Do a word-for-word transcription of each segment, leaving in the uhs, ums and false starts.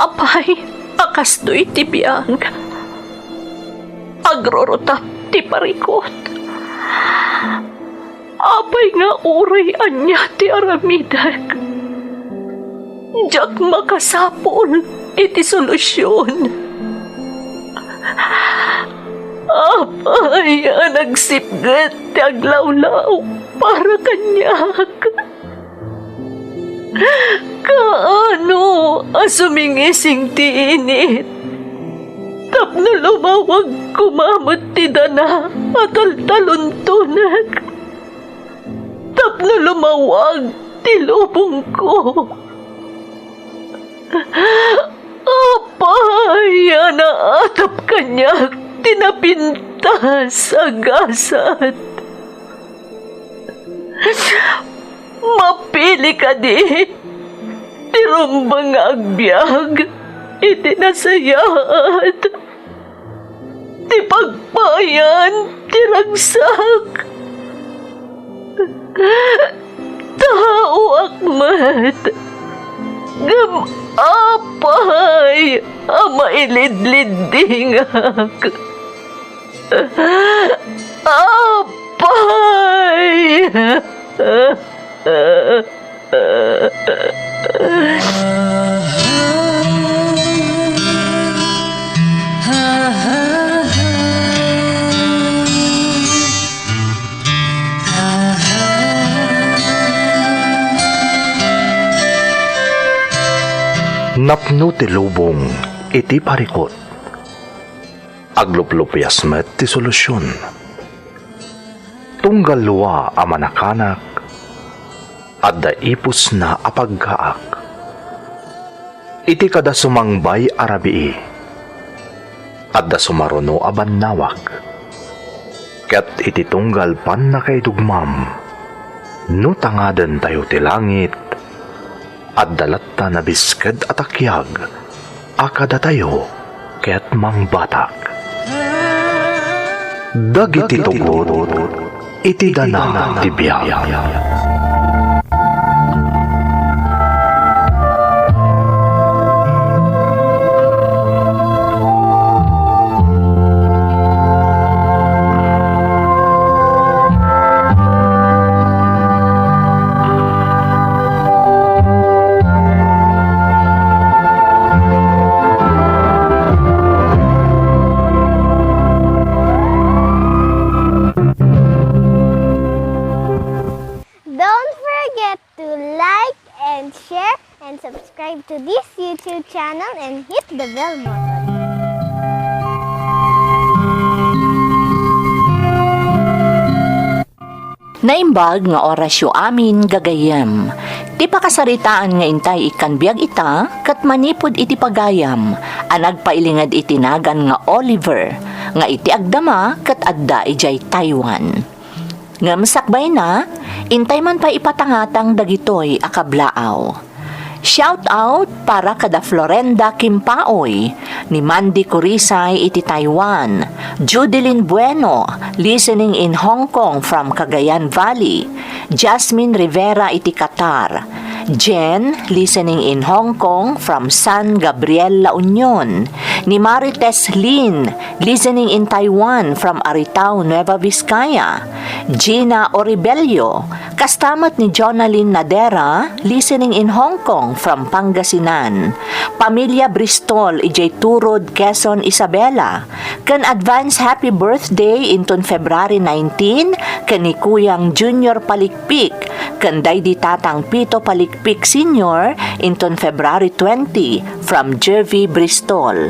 Apay a kastoy ti biag, agrurutap ti parikut. Apay nga uray ania ti aramidek, diak makasapul iti solusion. Apay a nagsipget ti aglawlaw para kaniak? Kaano a sumingising ti init tapno lumawag koma met ti dana a taltaluntonek? Tapno lumawag ti lubongko. Apay a naatap kaniak ti napintas a gasat? Mapili kadi ti rumbeng nga agbiag iti nasayaat ti pagpayan ti ragsak. Taoak met, ngem apay a mailidliddingak? Apay! Napno ti lubong iti parikut. Agluplupias met ti solusion. Tunggal lua a manakanak, adda ipusna a paggaak. Iti kada sumangbay a rabii, adda sumaruno a bannawag. Ket iti tunggal pannakaidugmam, no tangadentayo ti langit, adda latta nabisked a takiag a kadatayo ket mangbatak. Dagiti tugot iti dana ti biag. Don't forget to like and share and subscribe to this YouTube channel and hit the bell button. Naimbag nga orasyo amin, gagayyem. Ti pakasaritaan nga intay ikkan biag ita, ket manipud iti pagayam a nagpailinged iti nagan nga Oliver, nga iti agdama ket adda idiay Taiwan. Ngem sakbayna, intay man pay ipatangatang dagitoy a kablaaw. Shout out para kada Florenda Kimpaoy, ni Mandy Kurisay iti Taiwan, Judeline Bueno, listening in Hong Kong from Cagayan Valley, Jasmine Rivera iti Qatar, Jen, listening in Hong Kong from San Gabriel, La Union, ni Marites Lin, listening in Taiwan from Aritao, Nueva Vizcaya, Gina Oribello, kasta met ni Jonalyn Nadera, listening in Hong Kong from Pangasinan. Pamilya Bristol, idiay Turod, Quezon, Isabela. Ken advance happy birthday inton February nineteen ken ni Kuyang Junior Palikpik, ken daydi Tatang Pito Palikpik Senior inton February twenty from Jervy Bristol.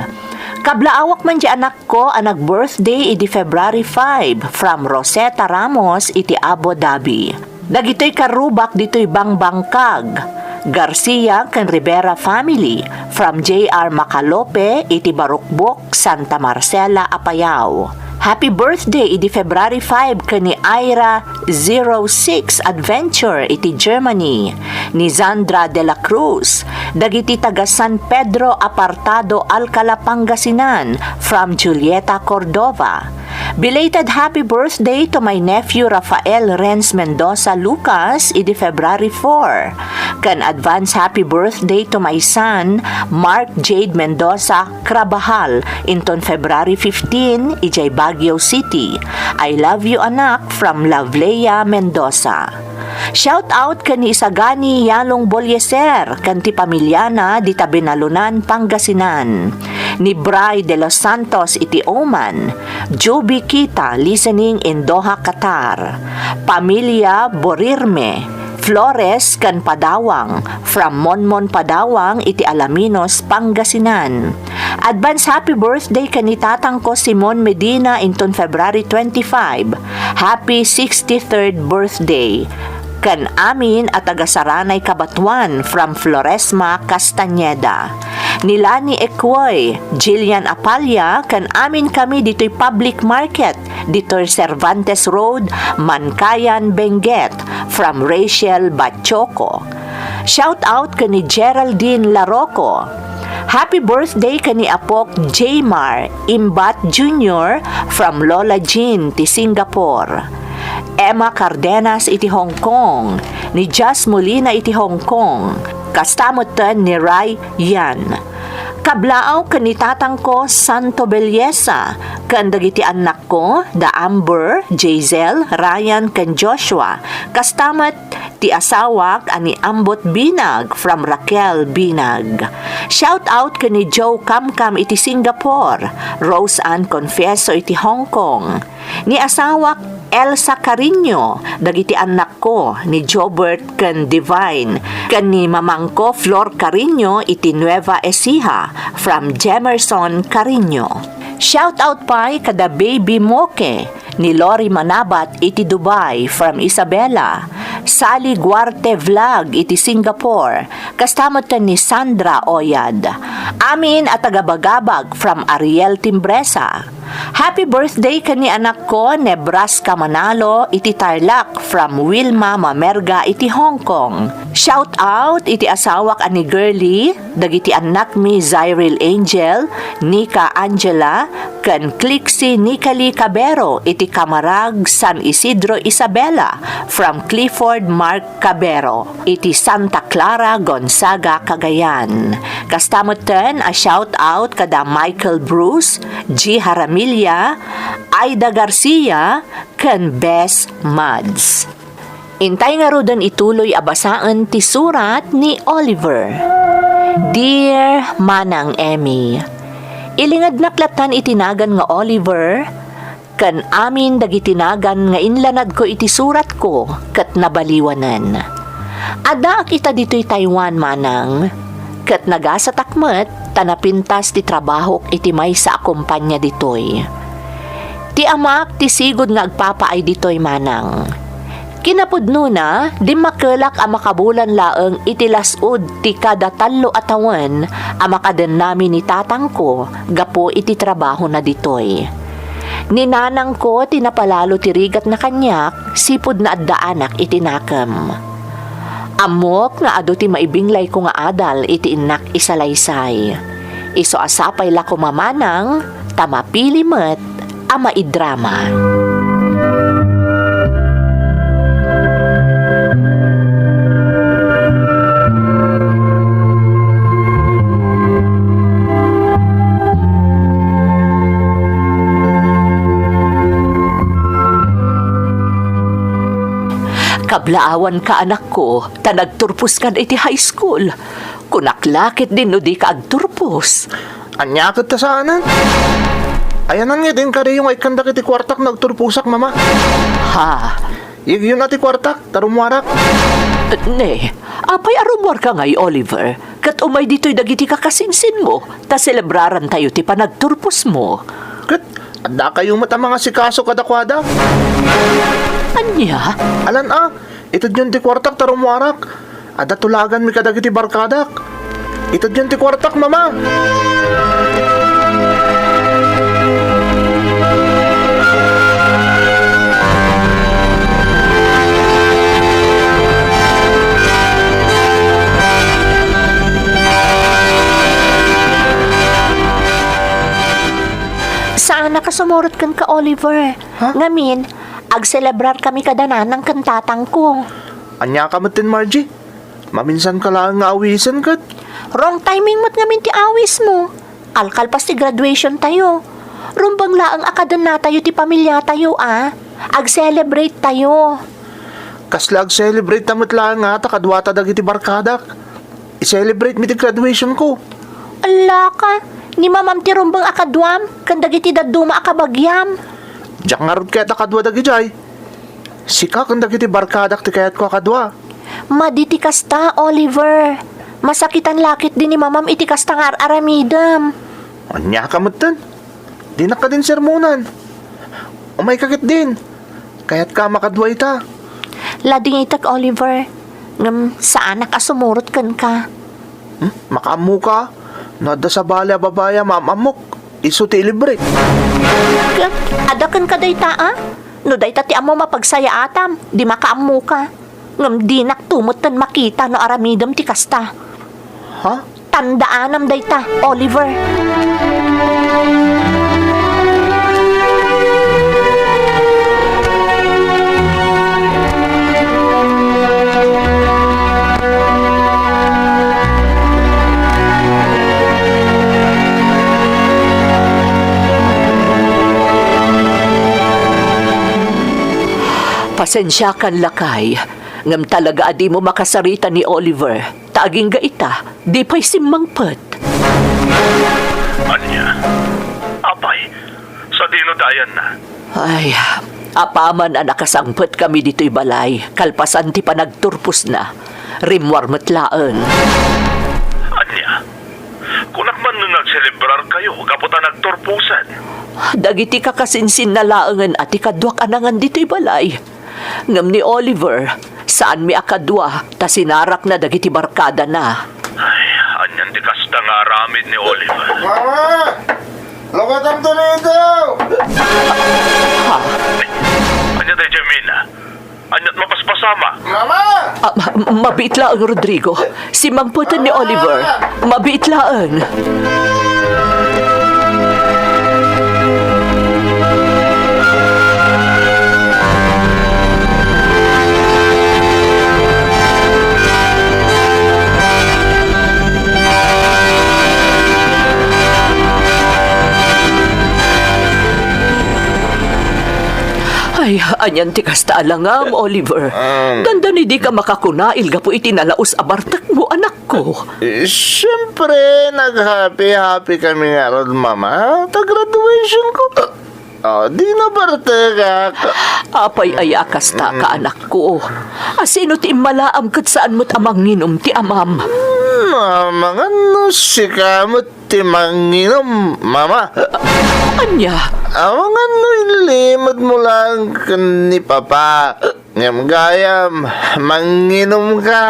Kablaawak man di anak ko a nag-birthday idi February five, from Rosetta Ramos iti Abu Dhabi. Dagitoy karrubak ditoy bangbangkag, Garcia ken Rivera family, from J R Macalope iti Barukbok, Santa Marcela, Apayao. Happy birthday idi February five ken ni Ira zero six Adventure iti Germany, ni Zandra de la Cruz, dagiti taga San Pedro Apartado, Alcala, Pangasinan, from Julieta Cordova. Belated happy birthday to my nephew Rafael Renz Mendoza Lucas idi February four. Ken advance happy birthday to my son Mark Jade Mendoza Crabajal inton February fifteen idiay Baguio City. I love you, anak, from Lovleia Mendoza. Shout out ken ni Isagani Yalong Bolieser ken ti pamiliana dita Benalunan, Pangasinan. Ni Bry De Los Santos iti Oman, Juby Kita listening in Doha, Qatar. Pamilia Borirme, Flores ken Padawang, from Monmon, Padawang iti Alaminos, Pangasinan. Advance happy birthday ken ni tatangko Simon Medina inton February twenty-five. Happy sixty-third birthday. Ken amin a taga Saranay Cabatuan from Floresma, Castañeda. Ni Lani Ecuoy, Jillian Apalla, ken amin kami ditoy public market, ditoy Cervantes Road, Mankayan, Benguet, from Rachel Bachoco. Shout out ken ni Geraldine Laroco. Happy birthday ken ni apok Jaymar Imbat Junior from Lola Jean ti Singapore. Emma Cardenas iti Hong Kong, ni Jazz Molina iti Hong Kong, kasta metten ni Ray Yan. Kablaaw ken ni tatangko Santo Belleza, ken dagiti annakko da Amber, Jazel, Ryan, ken Joshua, kasta met ti asawak a ni Ambot Binag from Raquel Binag. Shout out ken ni Joe Kamkam iti Singapore, Rose Ann Confieso iti Hong Kong, ni asawak Elsa Cariño, dagiti annakko ni Jobert ken Divine, ken ni mamangko Flor Cariño iti Nueva Ecija from Jemerson Cariño. Shout out pay kada Baby Moke, ni Lori Manabat iti Dubai from Isabela, Sally Guarte Vlog iti Singapore, kasta met ni Sandra Oyad. Amin a taga Bagabag from Ariel Timbresa. Happy birthday ken ni anakko Nebraska Manalo iti Tarlac from Wilma Mamerga iti Hong Kong. Shout out iti asawak a ni Girlie, dagiti annakmi Zyril Angel, Nika Angela, ken Clixie Nicali Cabero iti Camarag, San Isidro Isabela from Clifford Mark Cabero iti Santa Clara, Gonzaga, Cagayan. Kasta metten a shout out kada Michael Bruce, G Haramilla, Aida Garcia, ken Bes Mads. Intay ngaruden ituloy a basaen ti surat ni Oliver. Dear Manang Emmy, ilingednak lattan iti nagan nga Oliver, ken amin dagiti nagan nga inlanadko iti suratko ket nabaliwanen. Addaak ita ditoy Taiwan, manang, ket nagasatak met ta napintas ti trabahok iti maysa a kompania ditoy. Ti amak ti sigud nga agpapaay ditoy, manang. Kinapudnona, dimmakelak a makabulan laeng iti las-ud ti kada tallo a tawen a makadennami ni tatangko gapu iti trabahona ditoy. Ni nanangko ti napalalo ti rigatna kaniak, sipud naaddaanak iti nakem. Ammok nga adu ti maibinglayko nga adal iti innak isalaysay. Isu a sapay la koma, manang, ta mapili met a maidrama. Kablaawanka, anakko, ta nagturposkan iti high school. Kunak la ketdin no dika agturpos. Ania ket ta saanen? Ayanan nga idinkariyo nga ikkan dagiti kuartak no agturposak, Mama? Ha? Yegyo na ti kuartak, ta rummuarak. Ne, apay a rummuarka ngay, Oliver? Ket umay ditoy dagiti kakasinsinmo, ta selebrarantayo ti panagturposmo. Ket addakayo met a mangasikaso kadakuada. Ania? Alan a, itedyon ti kuartak ta rummuarak. Adda tulaganmi kadagiti barkadak. Itedyon ti kuartak, Mama. Saan a kasum- Sumurot kenka, Oliver. Ha? Ngamin, agselebrar kami kada nanang ken tatangko. Ania ka metten, Margie? Maminsan ka laeng nga awisen ket. Wrong timing met ngamin ti awismo. Kalkalpas ti graduation tayo. Rumbeng laeng a kadennatayo ti pamiliatayo, a. Ag-celebrate tayo. Kasla ag-celebrate ta met laeng ngata kaduata dagiti barkadak. I-celebrate mi ti graduation ko. Ala ka, ni mamam ti rumbeng a kaduam, ken dagiti dadduma a kabagiam. Diak ngarud ket a kadua dagidiay. Sika ken dagiti barkadak ti kayatko a kadua. Madi ti kasta, Oliver. Masakitan la ketdi ni mamam iti kasta nga ar-aramidem. Ania ka metten? Dinak kadin sermonan. Umayka ketdin. Kayatka a makadua ita. Ladingitek, Oliver. Ngem saanak a sumurot kenka. Hmm? Makaammoka? No adda sabali a babai a maam-ammok, isu ti ilibrek. Ket adda kenka dayta, a? No dayta ti ammom a pagsayaatam, di makaammoka. Ngem dinakto metten makita no aramidem ti kasta. Ha? Tandaanam dayta, Oliver. Pasensiakan, lakay, ngem talaga a dimo makasarita ni Oliver, ta agingga ita, di pay simmangpet. Ania? Apay, sadino dayanna? Ay, apaman a nakasangpetkami ditoy balay, kalpasan ti panagturposna, rimmuar met laeng. Ania? Kunak man no nagselebrarkayo gapu ta nagturposen? Dagiti kakasinsinna laengen a ti kaduak a nangan ditoy balay. Ngem ni Oliver, saanmi a kadua, ta sinarakna dagiti barkadana. Ay, anian ti kasta nga aramid ni Oliver? Mama! Lukatamto dito! Ha? Ania daydiay, Mina? Aniat mapaspasama? Mama! Ah, ma-, mabiit laeng, Rodrigo. Simmangpeten ni Oliver. Mabiit laeng. Ay, anian ti kasta a langam, Oliver? Um. Dandani dika makakuna ilgapo iti nalaus a bartekmo, anakko. Eh, siempre, nag-happy-happy kami ngarud, Mama, ta graduation ko. Oh, di nabartekak. Apay aya a kasta ka, anakko? A sino ti immalaam ket saan met a manginom ti amam? Hmm, amangan no sika met ti manginom, Mama. Ania? Amangan no inlimedmo laeng ken ni Papa. Ngem gayam, manginomka.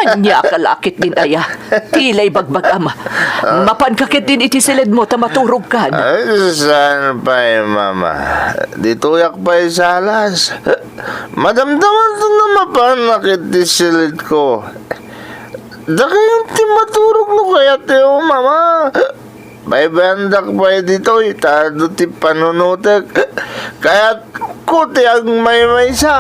Ania ka la ketdin aya? Tila ibagbagam. Mapanka ketdin iti siledmo ta maturogkan. Ay, saan pay, Mama? Ditoyak pay salas. Madamdamanta a mapanak iti siledko. Dakayon ti maturog no kayatyo, Mama. Baybayandak pay ditoy, ta adu ti panunotek. Kayatko ti agmaymaysa.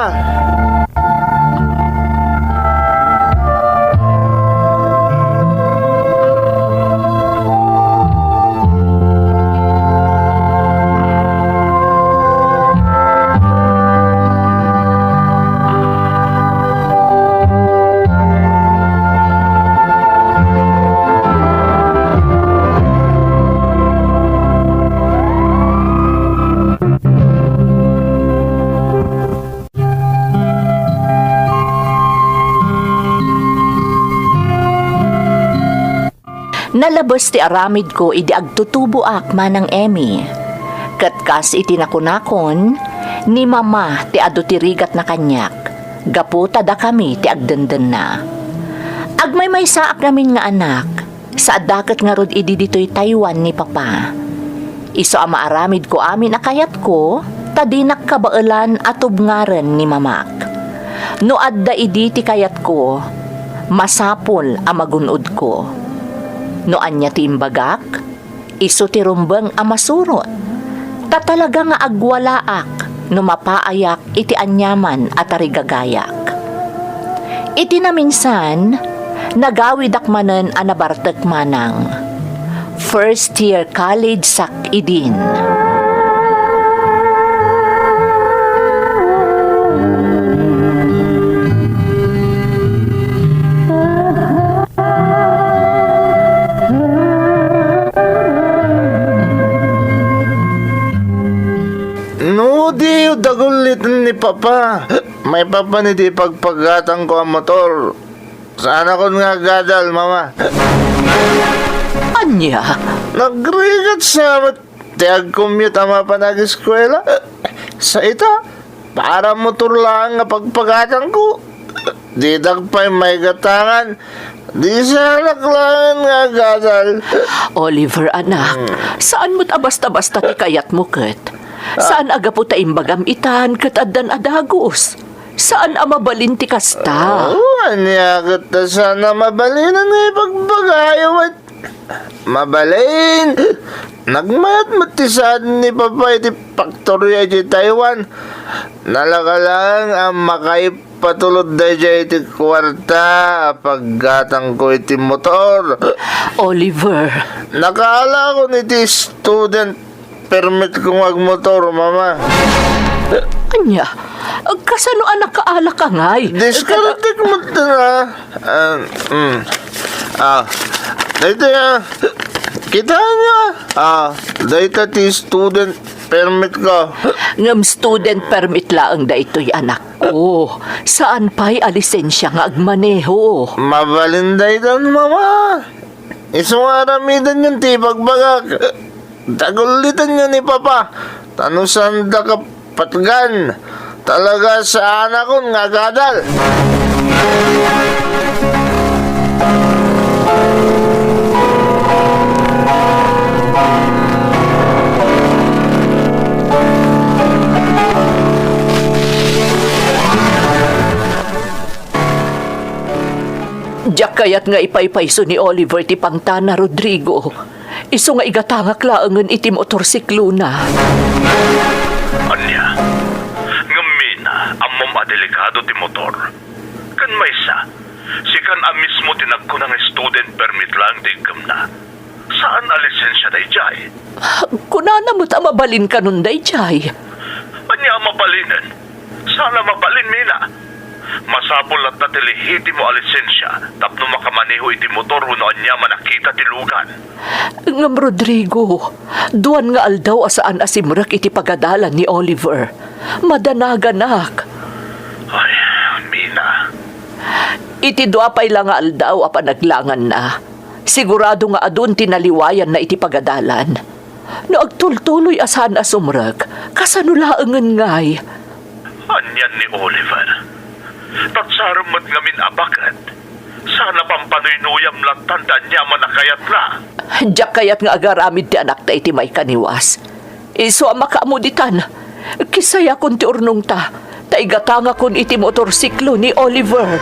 Nalabes ti aramidko idi agtutuboak, Manang Emmy. Ket kas iti nakunakon, ni Mama ti adu ti rigatna kaniak, gapu ta dakami ti agdendenna. Agmaymaysaak ngamin nga anak, saan ket ngarud idi ditoy Taiwan ni Papa. Isu a maaramidko amin a kayatko, ta dinak kabaelan a tubngaren ni Mamak. No adda idi ti kayatko, masapul a magun-odko. No ania ti imbagak, isu ti rumbeng a masurot. Ta talaga nga agwalaak no mapaayak iti aniaman a tarigagayak. Iti naminsan, nagawidak manen a nabartek manang. First year college sak idin. No, diyo daguliten ni Papa. Maipapan iti pagpagatangko a motor. Saanakon nga agadal, Mama. Ania? Nagrigat sa met ti agcommute a mapan ageskuela. Sa ita, para motor laeng nga pagpagatangko. Didak pay maigatangan. Di saanak laeng nga agadal. Oliver, anak, hmm, saan met a basta-basta ti kayatmo ket. Ah. Saan a gapu ta imbagam itan ket addan a dagus. Saan a mabalin ti kasta. Oh, ania ket ta saan a mabalin nga ipagbagayo met. Mabalin. Nagmayat met ti saad ni Papa iti faktoria iti Taiwan. Nalaka laeng a makaipatulod daydiay iti kuarta a paggatangko iti motor. Oliver. Nakaalakon iti student permit ko nga agmotor, Mama. Ania? Kasano a nakaalak ngay? Diskartek met nga. Ah, mm. Ah, daytoy, ah. Kitaenyo, ah. Ah, dayta ti student permit ko. Ngem student permit laeng daytoy, anak ko. Saan pay a lisensia nga agmaneho. Mabalin daytan, Mama. Isu nga aramidenyon ti ibagbagak. Dagulitanyo ni Papa, ta no saanda kapatgan, talaga saanakon nga agadal. Diak kayat nga ipaypayso ni Oliver ti pangtana, Rodrigo. Isu nga igatangak laengen iti motorsiklona. Ania? Ngem Mina, ammom a delikado ti motor. Ken maysa, sikan a mismo ti nagkuna nga student permit laeng ti iggimna. Saan a lisensia daydiay. Kunana met a mabalin kanon daydiay. Ania a mabalinen? Saan a mabalin, Mina. Masapul latta ti lehitimo a lisensia tapno makamaneho iti motor wenno aniaman a kita ti lugan. Ngem, Rodrigo, duan nga aldaw a saan a simrek iti pagadalan ni Oliver. Madanaganak. Ay, Mina. Iti dua pay la nga aldaw a panaglanganna, sigurado nga adun ti naliwayanna iti pagadalan. No agtultuloy a saan a sumrek, kasano laengen ngay? Anian ni Oliver? Tatsarem met ngamin a baket. Saan a pampanuynuyam lattan ti aniaman a kayatna. Diak kayat nga agaramid ti anakta iti maikaniwas. Isu a makaammo ditan, kisayakon ti urnongta, ta igatangakon iti motorsiklo ni Oliver.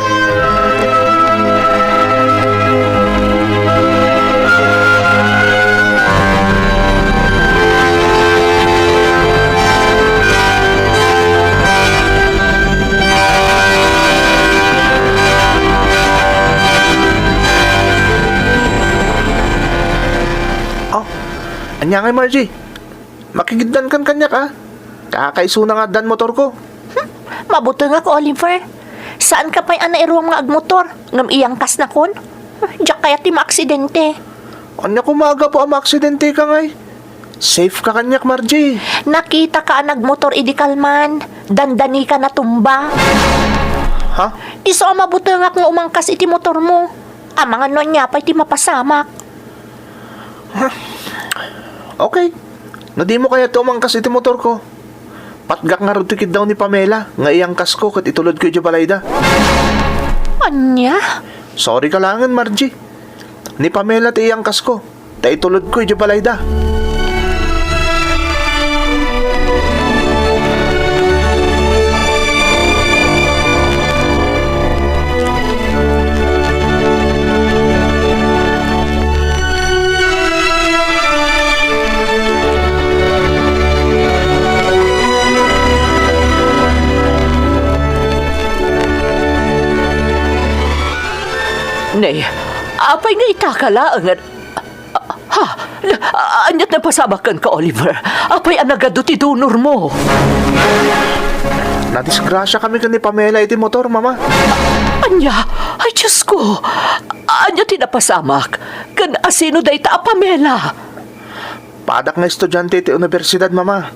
Oh, ania ngay, Margie? Makigiddankan kaniak, a? Kakaisuna nga addan motorko. Hmm, mabutengak, Oliver. Saanka pay a nairuam nga agmotor, ngem iyangkasnakon? Diak kayat ti maaksidente. Ania koma a gapu a maaksidenteka ngay? Safeka kaniak, Margie. Nakitaka a nagmotor idi kalman. Dandanika natumba. Ha? Isu a mabutengak nga umangkas iti motormo. Amangan no ania pay ti mapasamak. Okay. No dimo kayat ti umangkas iti motorko, patgak ngarud ti kiddaw ni Pamela nga iyangkasko ket itulodko idiay balayda. Ania? Sorry ka laengen, Margie. Ni Pamela ti iyangkasko, ta itulodko idiay balayda. Ne, apay nga itaka laeng nga, ha? Ania ti napasamak kenka, Oliver? Apay a nagadu ti donor mo? Nadisgrasiakami ken ni Pamela iti motor, Mama. Ania? Ay, Diosko! Ania ti napasamak? Ken asino dayta a Pamela? Padak nga estudiante iti universidad, Mama.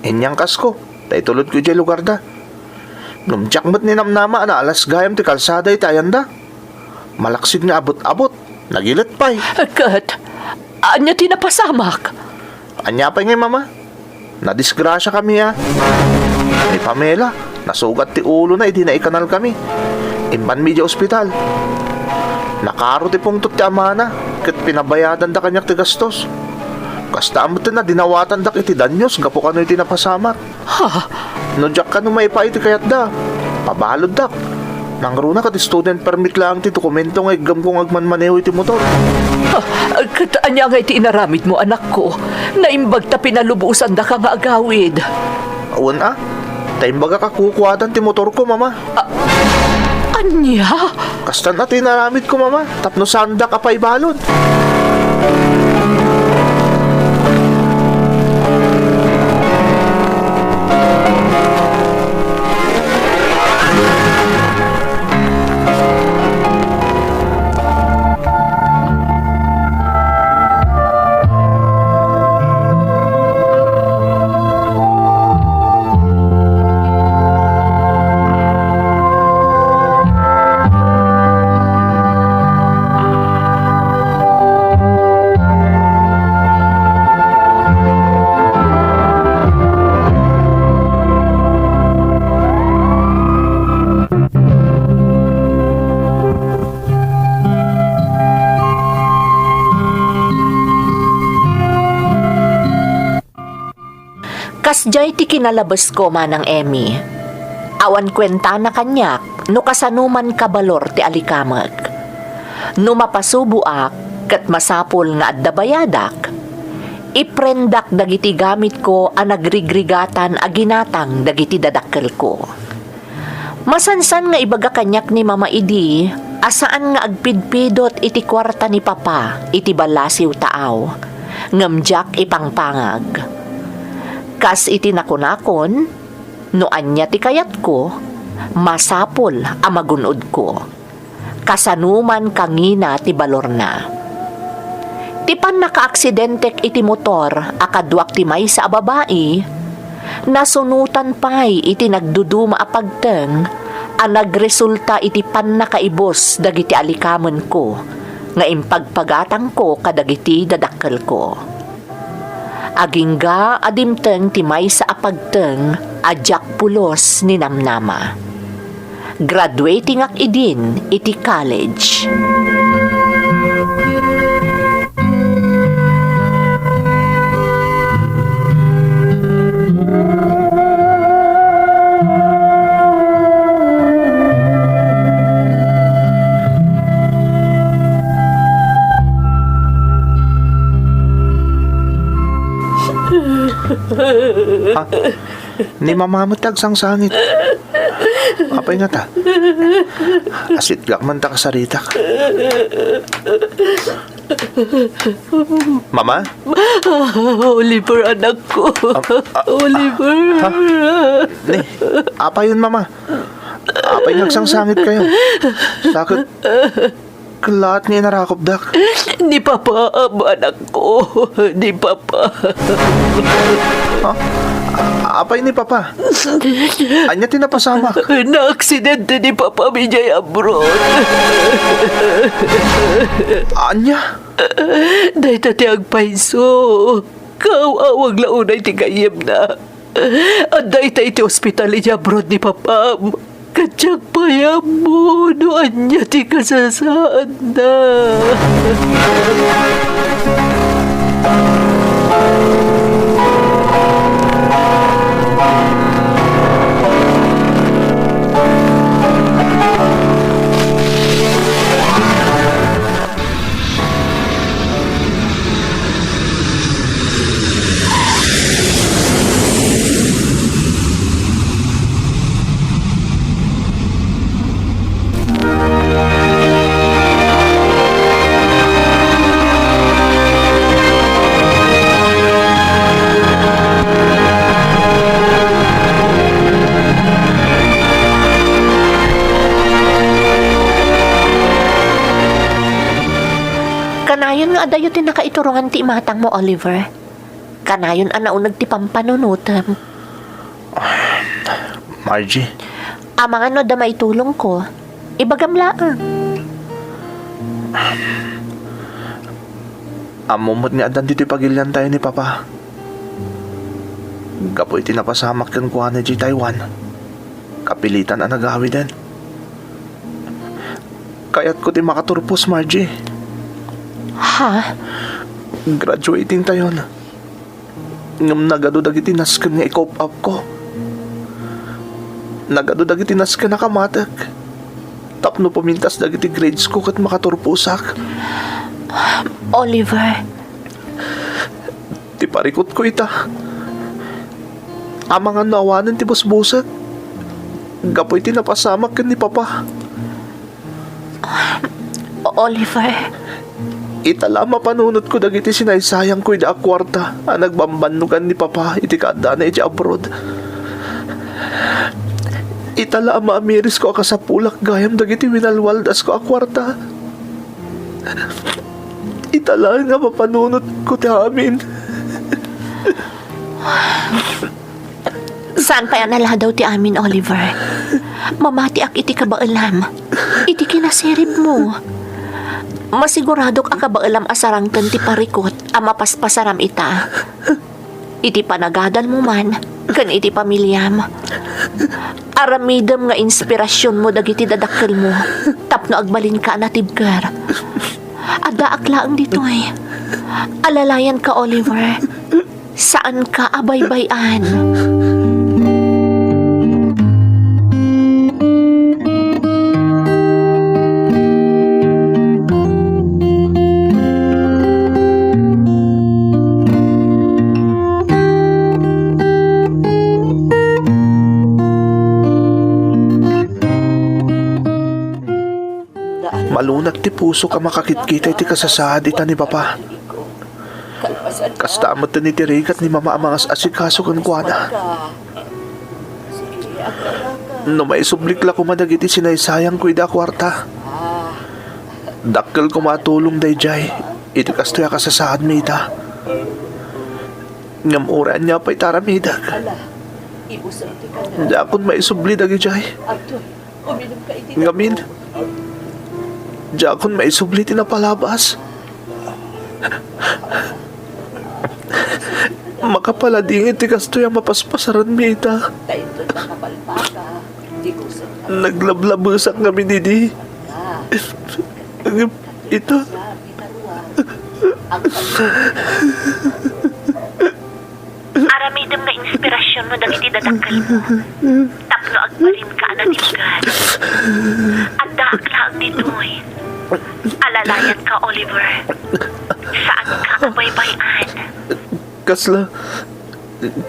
Inyangkasko, ta itulodko idiay lugarda. Ngem diak met ninamnama a naalas gayam ti kalsada iti ayanda. Malaksid nga abut-abut, nagilet pay. Ket, ania ti napasamak? Ania pay ngay, Mama? Nadisgrasiakami a. Ni Pamela, nasugat ti ulona idi naikanalkami. Immanmi idiay ospital. Nakaro ti pungtot ti amana, ket pinabayadanda kaniak ti gastos. Kasta met ti nadinawatandak iti danyos gapu kano iti napasamak. Ha? No diak kano maipaay ti kayatda, pabaluddak. Nangruna ket student permit laeng ti dokumento nga iggamko nga agmanmaneho iti motor. Ha? Ket ania nga iti inaramidmo, anakko? Naimbag ta pinalubosandaka nga agawid. Wen a, ta imbagak a kukuadan ti motorko, Mama. A-, ania? Kastan a ti inaramidko, Mama, tapno saandak a paibalud. Kasdiay ti kinalabesko, Manang Emmy. Awan kuentana kaniak no kasano man kabalor ti alikamek. No mapasuboak ket masapul nga adda bayadak, iprendak dagiti gamitko a nagrigrigatan a ginatang dagiti dadakkelko. Masansan nga ibaga kaniak ni Mama idi a saan nga agpidpidot iti kuarta ni Papa iti ballasiw taaw, ngem diak ipangpangag. Kas iti nakunakon, no ania ti kayatko, masapul a magun-odko. Kasano man kangina ti balorna. Ti pannakaaksidente iti motor a kaduak ti maysa a babai, nasunotan pay iti nagduduma a pagteng a nagresulta iti pannakaibus dagiti alikamenko nga impagpagatangko kadagiti dadakkelko. Agingga a dimteng ti maysa a pagteng a diak pulos ninamnama. Graduatingak idin iti college. Ha? Ni Mama met ti agsangsangit. Apay ngata? Asitgak man ta kasaritak. Mama? Oliver, anakko. Am-, a-, Oliver. Ha? Ni, apayon, Mama? Apay nga agsangsangitkayo? Sakit. Ket laat nga inarakupdak. Ni Papa, anakko. Ni Papa. Ha? A-, apay ni Papa? Ania ti napasamak? Naaksidente ni Papa idiay abroad. Ania? Dayta ti agpayso. Kaaw-awag la unay ti gayyemna. Adda ita iti ospital idiay abroad ni Papam. Ket diak pay ammo no ania ti kasasaadna. Kanayon nga adayo ti nakaiturongan ti imatangmo, Oliver. Kanayon a nauneg ti pampanunotem. Margie. Amangan no adda maitulongko, ibagam laeng. Ammom met nga addan ditoy pagiliantayo ni Papa. Gapu iti napasamak kenkuana idiay Taiwan, kapilitan a nagawiden. Kayatko ti makaturpos, Margie. Ha? Graduating tayon. Ngem nagadu dagiti nasken nga i-cope up ko. Nagadu dagiti nasken a kamatek. Tapno pumintas dagiti grades ko ket makaturposak. Oliver. Ti parikutko ita. Amangan no awanen ti busbusek. Gapu iti napasamak ken ni Papa. Oliver. Ita la a mapanunotko dagiti sinaysayangko ida a kuarta a nagbambannogan ni Papa iti kaaddana iti abroad. Ita la a maamirisko a kasapulak gayam dagiti winalwaldasko a kuarta. Ita laeng a mapanunotko ti amin. Saan pay a naladaw ti amin, Oliver. Mamatiak iti kabaelam, iti kinasiribmo. Masiguradok a kabaelam a sarangten ti parikut a mapaspasaram ita. Iti panagadalmo man ken iti pamiliam. Aramidem nga inspirasionmo dagiti dadakkelmo tapno agbalinka a natibker. Addaak laeng ditoy. Alalayanka, Oliver. Saanka a baybay-an. Malunat ti pusok a makakitkita iti kasasaad ita ni Papa. Kasta met ti rigat ni Mama a mangas-asikaso kenkuana. No maisublik la koma dagiti sinaysayangko ida a kuarta, dakkel koma a tulong daydiay iti kastoy a kasasaadmi ida. Ngem uray ania pay ti aramidek, diakon maisubli dagidiay. Ngamin, diakon maisubli ti napalabas. Makapaladingit ti kastoy a mapaspasaranmi ita. Naglablabesak ngamin idi. Ngem ita, Aramidem nga inspirasionmo dagiti dadakkelmo tapno agbalinka a nadinggan. Addaak laeng ditoy. Alalayanka, Oliver. Saanka a baybay-an. Kasla,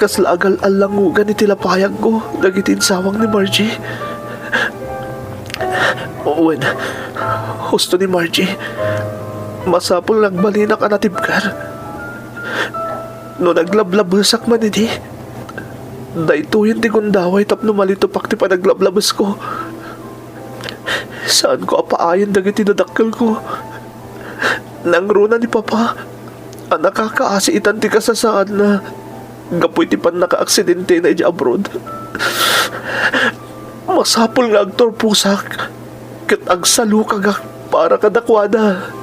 kasla agal-allangugan iti lapayagko dagiti insawang ni Margie. Wen, husto ni Margie, masapul nga agbalinak a natibker. No naglablabesak man idi, daytoyen ti gundaway tapno malitupak ti panaglablabesko. Saanko a paayen dagiti dadakkelko. Nangruna ni Papa a nakakaasi itan ti kasasaadna gapu iti pannakaaksidentena idiay abroad. Masapul nga agturposak ket agsalukagak para kadakuada.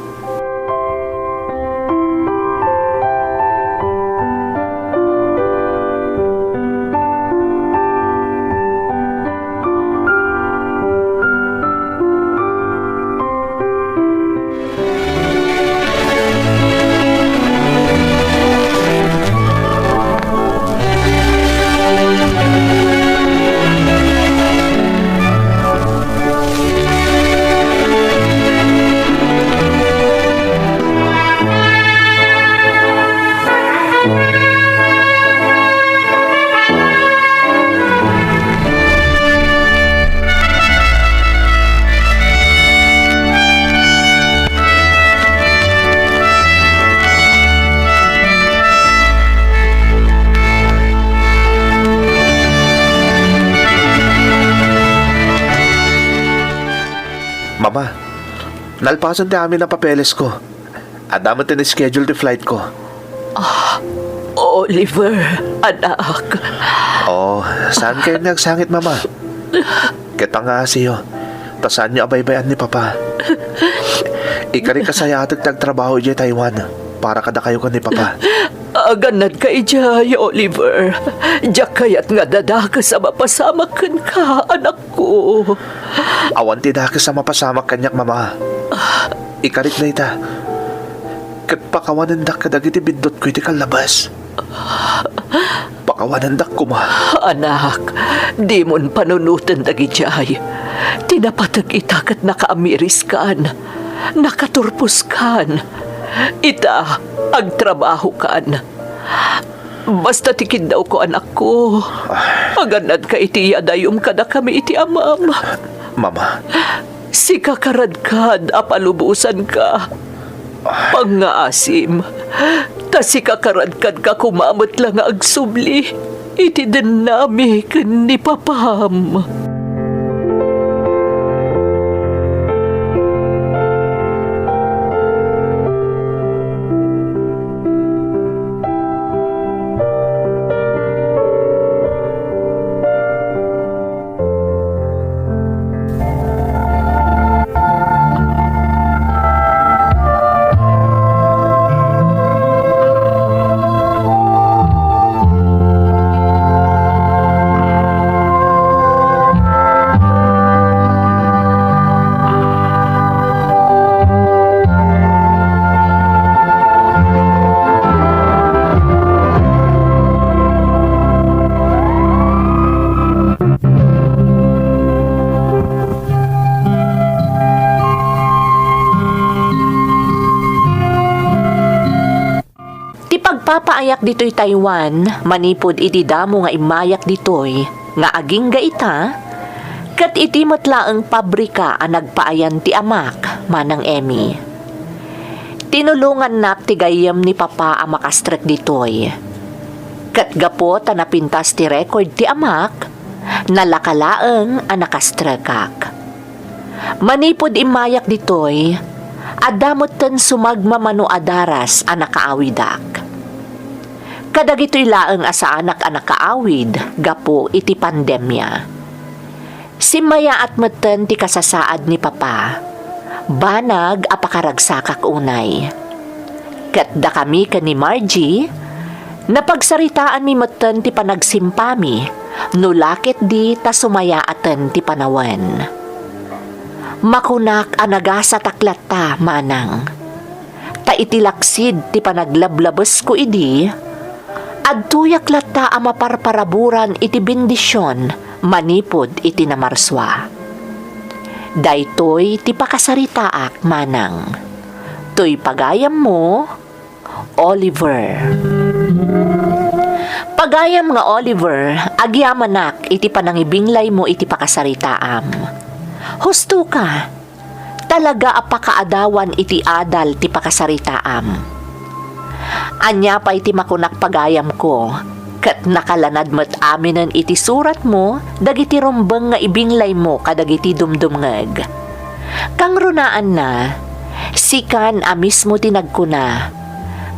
Mama, nalpasen ti amin a papelesko. Adda met ti schedule ti flight ko. Oliver, anak. Oh, saan kayo nga agsangit, Mama? Ket pangaasiyo, ta saanyo a baybay-an ni Papa. Ikarik a sayatek ti agtrabaho idiay Taiwan para kadakayo ken ni Papa. Agannadka idiay, Oliver. Diak kayat nga adda dakes a mapasamak kenka, anakko. Awan ti dakes a mapasamak kaniak, Mama. Ikarik dayta. Ket pakawanendak kadagiti biddutko iti kallabas. Pakawanendak koma. Anak, dimon panunoten dagidiay. Ti napateg ita ket nakaamiriskan, nakaturposkan. Ita, agtrabahokan. Basta ti kiddawko, anakko, agannadka iti yadayom kadakami iti amam. Mama. Sika karadkad a palubosanka. Pangngaasim, ta sika karadkadka koma met la nga agsubli iti dennami ken ni papam. Ti pagpapaayak ditoy Taiwan, manipud iti damo nga immayak ditoy nga agingga ita, ket iti met laeng pabrika a nagpaayan ti amak, Manang Emmy. Tinulongannak ti gayyem ni Papa a makastrek ditoy. Ket gapu ta napintas ti record ti amak, nalaka laeng a nakastrekak. Manipud immayak ditoy, adda metten sumagmamano a daras a nakaawidak. Kadagitoy laeng a saanak a nakaawid gapu iti pandemia. Simmayaat metten ti kasasaad ni Papa. Banag a pakaragsakak unay. Ket dakami ken ni Margie, napagsaritaanmi metten ti panagsimpami no la ketdi ta sumayaaten ti panawen. Makunak a nagasatak latta, Manang. Ta iti laksid ti panaglablabesko idi, adtoyak latta a maparparaburan iti bendision manipud iti namarsua. Daytoy ti pakasaritaak, Manang. Toy pagayammo, Oliver. Pagayam nga Oliver, agyamanak iti panangibinglaymo iti pakasaritaam. Husto ka. Talaga a pakaadawan iti adal ti pakasaritaam. Ania pay ti makunak pagayamko, ket nakalanad met aminen iti suratmo dagiti rumbeng nga ibinglaymo kadagiti dumdumngeg. Kangrunaanna, sikan a mismo ti nagkuna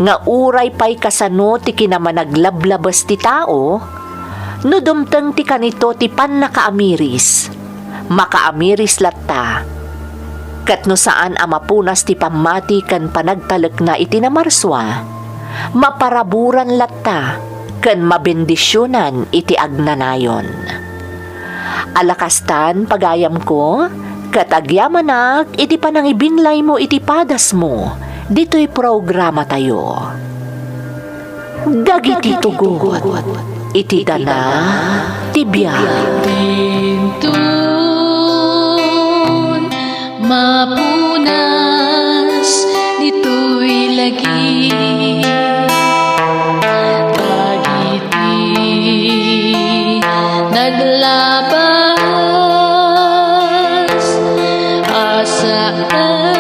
nga uray pay kasano ti kinamanaglablabes ti tao, no dumteng ti kanito ti pannakaamiris, makaamiris latta. Ket no saan a mapunas ti pammati ken panagtalekna iti namarsua, maparaburan latta ken mabendisionan iti agnanayon. Ala kastan, pagayamko, ket agyamanak iti panangibinglaymo iti padasmo ditoy programatayo. Dagiti tugot iti dana ti biag. Inton mapunas ditoy lagi, dagiti naglabas a saan